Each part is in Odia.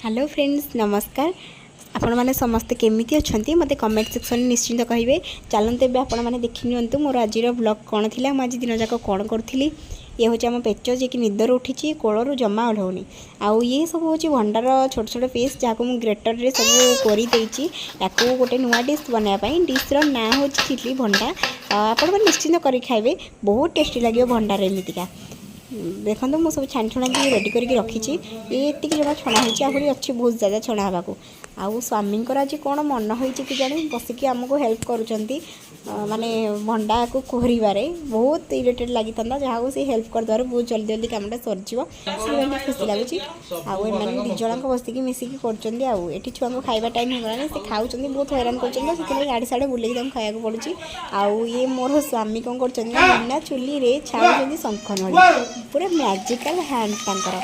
ହ୍ୟାଲୋ ଫ୍ରେଣ୍ଡସ୍, ନମସ୍କାର। ଆପଣମାନେ ସମସ୍ତେ କେମିତି ଅଛନ୍ତି, ମୋତେ କମେଣ୍ଟ ସେକ୍ସନରେ ନିଶ୍ଚିନ୍ତ କହିବେ। ଚାଲନ୍ତୁ, ଏବେ ଆପଣମାନେ ଦେଖି ନିଅନ୍ତୁ ମୋର ଆଜିର ବ୍ଲଗ୍ କ'ଣ ଥିଲା, ମୁଁ ଆଜି ଦିନଯାକ କ'ଣ କରୁଥିଲି। ଇଏ ହେଉଛି ଆମ ପେଚ, ଯିଏକି ନିଦରୁ ଉଠିଛି, କୋଳରୁ ଜମା ଓହ୍ଲଉନି। ଆଉ ଇଏ ସବୁ ହେଉଛି ଭଣ୍ଡାର ଛୋଟ ଛୋଟ ପିସ୍, ଯାହାକୁ ମୁଁ ଗ୍ରେଟରରେ ସବୁ କରିଦେଇଛି ୟାକୁ ଗୋଟେ ନୂଆ ଡିସ୍ ବନାଇବା ପାଇଁ। ଡିସ୍ର ନାଁ ହେଉଛି ଚିଲି ଭଣ୍ଡା। ଆପଣମାନେ ନିଶ୍ଚିନ୍ତ କରିକି ଖାଇବେ, ବହୁତ ଟେଷ୍ଟି ଲାଗିବ ଭଣ୍ଡାର ଏମିତିକା। ଦେଖନ୍ତୁ, ମୁଁ ସବୁ ଛାଣି ଛୁଣାକି ରେଡ଼ି କରିକି ରଖିଛି। ଇଏ ଏତିକି ଜମା ଛଣା ହେଇଛି, ଆହୁରି ଅଛି ବହୁତ ଜାଗା ଛଣା ହେବାକୁ। ଆଉ ସ୍ୱାମୀଙ୍କର ଆଜି କ'ଣ ମନ ହେଇଛି କି ଜାଣି, ବସିକି ଆମକୁ ହେଲ୍ପ କରୁଛନ୍ତି, ମାନେ ଭଣ୍ଡାକୁ କୋରିବାରେ। ବହୁତ ଇରିଟେଟ୍ ଲାଗିଥାନ୍ତା, ଯାହାକୁ ସେ ହେଲ୍ପ କରିଦେବାରୁ ବହୁତ ଜଲ୍ଦି ଜଲ୍ଦି କାମଟା ସରିଯିବ, ସେଥିପାଇଁ ଟିକେ ଖୁସି ଲାଗୁଛି। ଆଉ ଏମାନେ ଦୁଇ ଜଣଙ୍କ ବସିକି ମିଶିକି କରୁଛନ୍ତି। ଆଉ ଏଠି ଛୁଆଙ୍କୁ ଖାଇବା ଟାଇମ୍ ହେଇଗଲାଣି, ସେ ଖାଉଛନ୍ତି, ବହୁତ ହଇରାଣ କରୁଛନ୍ତି ତ ସେଥିପାଇଁ ଇଆଡ଼େ ସିଆଡ଼େ ବୁଲେଇକି ତାଙ୍କୁ ଖାଇବାକୁ ପଡ଼ୁଛି। ଆଉ ଇଏ ମୋର ସ୍ୱାମୀ କ'ଣ କରୁଛନ୍ତି ନା, ବିନା ଚୁଲିରେ ଛାଣୁଛନ୍ତି ଶଙ୍ଖ ନଳି। ପୁରା ମ୍ୟାଜିକାଲ ହ୍ୟାଣ୍ଡ ତାଙ୍କର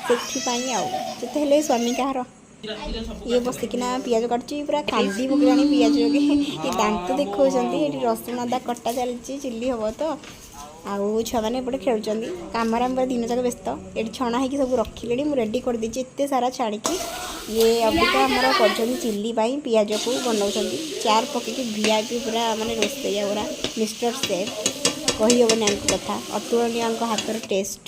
ସେଥିପାଇଁ। ଆଉ ଯେତେ ହେଲେ ସ୍ୱାମୀ କାହାର। ଇଏ ବସିକିନା ପିଆଜ କାଟୁଛି, ପୁରା କାନ୍ଦି ପକେଇଲାଣି ପିଆଜ ଯୋଗେ। ଇଏ ଦାନ୍ତ ଦେଖାଉଛନ୍ତି। ଏଠି ରସୁଣ ଅଦା କଟା ଚାଲିଛି, ଚିଲି ହେବ ତ। ଆଉ ଛୁଆମାନେ ଏପଟେ ଖେଳୁଛନ୍ତି। କାମରେ ଆମେ ପୁରା ଦିନ ଯାକ ବ୍ୟସ୍ତ। ଏଠି ଛଣା ହେଇକି ସବୁ ରଖିଲେଣି, ମୁଁ ରେଡ଼ି କରିଦେଇଛି ଏତେ ସାରା ଛାଣିକି। ଇଏ ଅବିକା ଆମର କରୁଛନ୍ତି ଚିଲି ପାଇଁ ପିଆଜକୁ ବନାଉଛନ୍ତି ଚାର ପକେଇକି। ଭିଆଇପି ପୁରା, ମାନେ ରୋଷେଇଆ ପୁରା ମିଷ୍ଟର ସେଫ୍, କହିହେବନି ଆଙ୍କ କଥା, ଅତୁଳନୀୟ ଆଙ୍କ ହାତର ଟେଷ୍ଟ।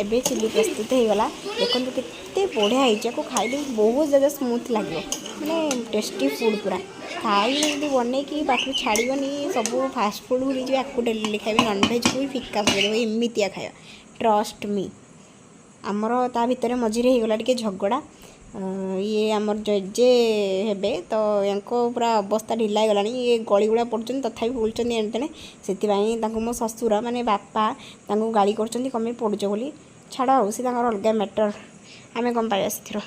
ଏବେ ଚିଲି ପ୍ରସ୍ତୁତ ହେଇଗଲା। ଦେଖନ୍ତୁ କେତେ ବଢ଼ିଆ ହେଇଛି। ଆକୁ ଖାଇଲେ ବହୁତ ଜ୍ୟାଦା ସ୍ମୁଥ୍ ଲାଗିବ, ମାନେ ଟେଷ୍ଟି ଫୁଡ଼୍ ପୁରା। ଖାଇଲେ ଯଦି ବନେଇକି ପାଟିରୁ ଛାଡ଼ିବନି, ସବୁ ଫାଷ୍ଟଫୁଡ଼୍ ଭୁଲିଯିବେ, ଆକୁ ଡେଲି ଡେଲି ଖାଇବେ, ନନଭେଜ୍କୁ ବି ଫିକା ପକେଇଦେବ, ଏମିତିଆ ଖାଇବା। ଟ୍ରଷ୍ଟ ମି। ଆମର ତା ଭିତରେ ମଝିରେ ହେଇଗଲା ଟିକେ ଝଗଡ଼ା। ଇଏ ଆମର ଜେଜେ ହେବେ ତ, ୟାଙ୍କ ପୁରା ଅବସ୍ଥା ଢିଲା ହେଇଗଲାଣି। ଇଏ ଗଳି ଗୁଡ଼ା ପଡ଼ୁଛନ୍ତି, ତଥାପି ବୁଲୁଛନ୍ତି ଏଣେ ତେଣେ। ସେଥିପାଇଁ ତାଙ୍କୁ ମୋ ଶ୍ୱଶୁର, ମାନେ ବାପା, ତାଙ୍କୁ ଗାଳି କରୁଛନ୍ତି କ'ଣ ପାଇଁ ପଡ଼ୁଛ ବୋଲି। ଛାଡ଼, ଆଉ ସେ ତାଙ୍କର ଅଲଗା ମ୍ୟାଟର୍, ଆମେ କ'ଣ ପାଇବା ସେଥିରୁ।